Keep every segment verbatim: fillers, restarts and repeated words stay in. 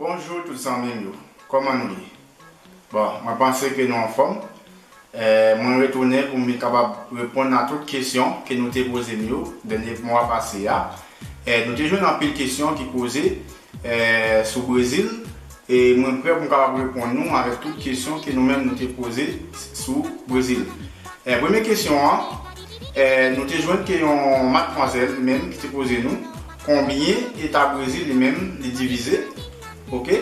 Bonjou tout zanmi m yo, kòman nou ye? Bon, mwen panse ke nou anfòm. Eh, mwen retounen pou m kapab reponn a tout kesyon ke nou te poze m yo dènye mwa pase a. Eh, nou te jwenn anpil kesyon ki poze eh, sou Brezil, e mwen prè pou m kapab reponn nou avèk tout kesyon ke nou menm nou te poze sou Brezil. Eh, premye kesyon an, eh, nou te jwenn ke yon matmwazèl li menm ki te poze nou konbyen eta Brezil li menm li divize. Oke?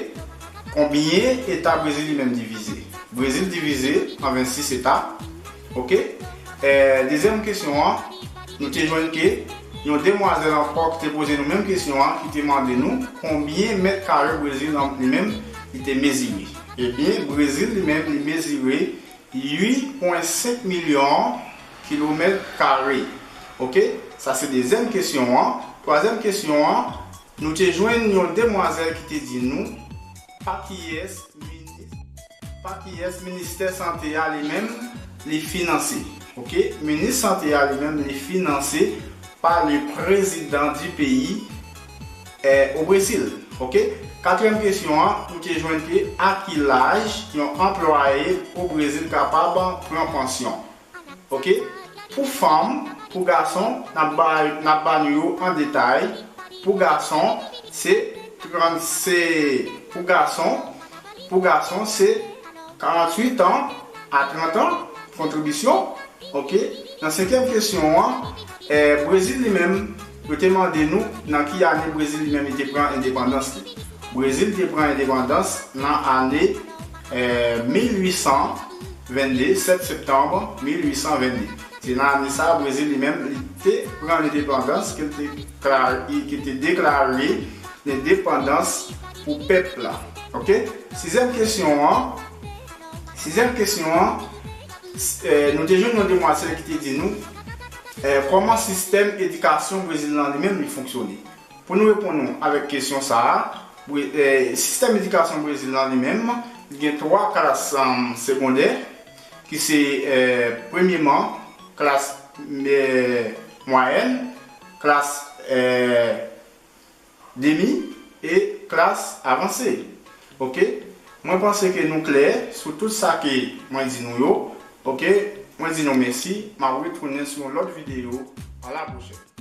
Konbyen eta Brezil li menm divize? Brezil divize an vennsis eta. Oke? Eh, dezyèm kesyon an, nou te jwenn ke yon demwazèl ankò ki te poze nou menm kesyon an, ki te mande nou konbyen mèt kare Brezil an li menm li te mezire. Ebyen, Brezil li menm li mezire uit pwen senk milyon kilomèt kare. Oke? Sa se dezyèm kesyon an. Twazyèm kesyon an, nou te jwenn yon demwazèl ki te di nou pa kiyès minis, pa kiyès ministè sante a li menm li finanse. Oke? Minis sante a li menm li finanse pa le président du pays eh, au Brésil. Oke? Katriyèm kesyon an, nou te jwenn ke a ki laj yon anplwaye o Brezil kapab pran pansyon. Oke? Pou fanm, pou gason, n ap ba, n ap ba nou yo an detay. Pou gason, se trant, se, pou gason, pou gason, se karanntuit an a trant an, kontribisyon. Oke? Nan senkyèm kesyon an, eh, Brezil li menm, yo te mande nou nan ki ane Brezil li menm li te pran endepandans li. Brezil te pran endepandans nan ane eh, mil uit san vennde, sèt septanm mil uit san vennde. Se nan ane sa a, Brezil li menm, li te pran lendepandans, ke l te deklare, ke te deklare lendepandans pou pèp la. Oke? Sizyèm kesyon an, sizyèm kesyon an, s- eh, nou te jwenn yon demwazèl ki te di nou eh, kòman sistèm edikasyon Brezil lan li menm li fonksyone. Pou nou reponn nou avèk kesyon sa a, Bre- eh, sistèm edikasyon Brezil lan li menm, li gen twa klas um, segondè, ki se eh, premyeman klas eh, mwayèn, klas eh, demi e klas avanse. Oke? Mwen panse ke nou klè sou tout sa ke mwen di nou yo. Oke? Mwen di nou mèsi. M ap retounen sou yon lòt videyo. A la pwochèn.